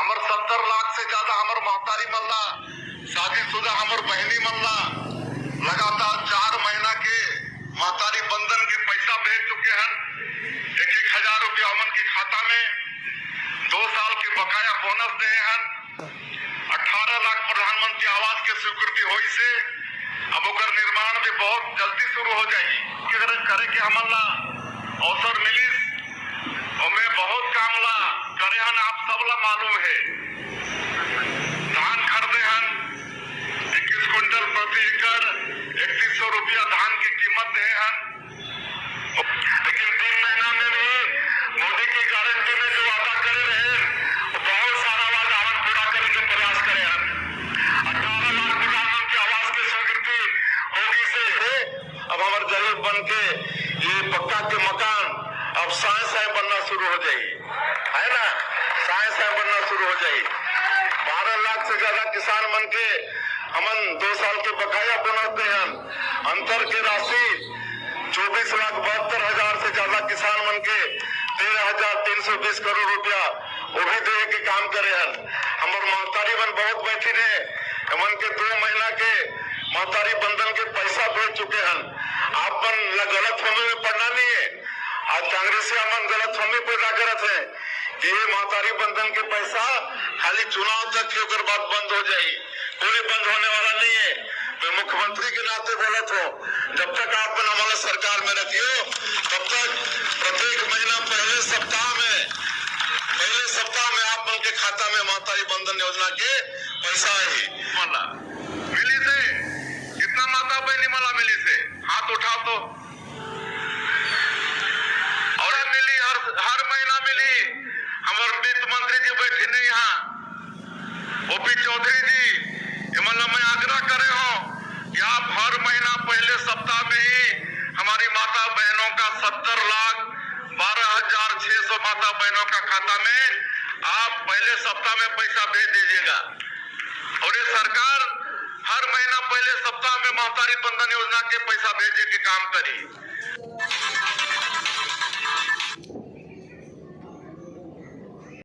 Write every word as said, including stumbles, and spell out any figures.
पर सत्तर लाख से ज्यादा हमर महतारी मन ला, शादीशुदा हमर बहिनी मन ला लगातार चार महीना के महतारी बंधन के पैसा भेज चुके हन। एक एक हजार रुपया ओमन के खाता में। दो साल के बकाया बोनस दे हन। अठारह लाख प्रधानमंत्री आवास के स्वीकृति होइस हे। अब ओकर निर्माण भी बहुत जल्दी शुरू हो जाही। अगर करे के हमन ला अवसर मिलिस, ओमे बहुत काम ला करे हन, आप सब ला मालूम हे। धान खरीदे हन, इक्कीस कुंटल प्रति एकड़, इकतीस सौ रुपया धान के कीमत दे हन। लेकिन तीन महीना में भी मोदी की गारंटी में जो वादा करे रहे, बहुत सारा वादा हम पूरा करे के प्रयास करे हन। अठारह लाख प्रधानमंत्री आवास की स्वीकृति होगी से अब हमर गरीब मन के ये पक्का के मकान अब साय साय बनना शुरू हो जाही, है ना? साय साय बनना शुरू हो जाही। बारह लाख से ज्यादा किसान मन के हमन दो साल के बकाया बोनस दे हन। अंतर के राशि चौबीस लाख बहत्तर हजार से ज्यादा किसान मन के तेरह हजार तीन सौ बीस करोड़ रुपया वो भी देहे के काम करे हन। हमर महतारी मन बहुत बैठी रहे, हमन के दो महीना के महतारी बंधन के पैसा भेज चुके हन। आप मन ला गलत फहमी में पड़ना नहीं है। आज कांग्रेसिया मन गलत फहमी पैदा करत हैं कि ये महतारी बंधन के पैसा खाली चुनाव तक ही, ओकर बाद बंद हो जाही। कोई बंद होने वाला नहीं है। मैं मुख्यमंत्री के नाते बोलत हूँ, जब तक आप मन हमारा सरकार में रखियो, तब तक प्रत्येक महीना पहले सप्ताह में, पहले सप्ताह में आप मन के खाता में महतारी बंधन योजना के पैसा आही। मला मिली से कितना माता बहनी मला मिली से हाथ उठा तो। और मिली, हर हर महीना मिली। हमर वित्त मंत्री जी बैठे नहीं यहाँ, ओपी चौधरी जी, ये मतलब मैं आग्रह करे हूँ कि आप हर महीना पहले सप्ताह में ही हमारी माता बहनों का सत्तर लाख बारह हजार छह सौ माता बहनों का खाता में आप पहले सप्ताह में पैसा भेज दीजिएगा। और ये सरकार हर महीना पहले सप्ताह में महतारी बंधन योजना के पैसा भेजे के काम करी।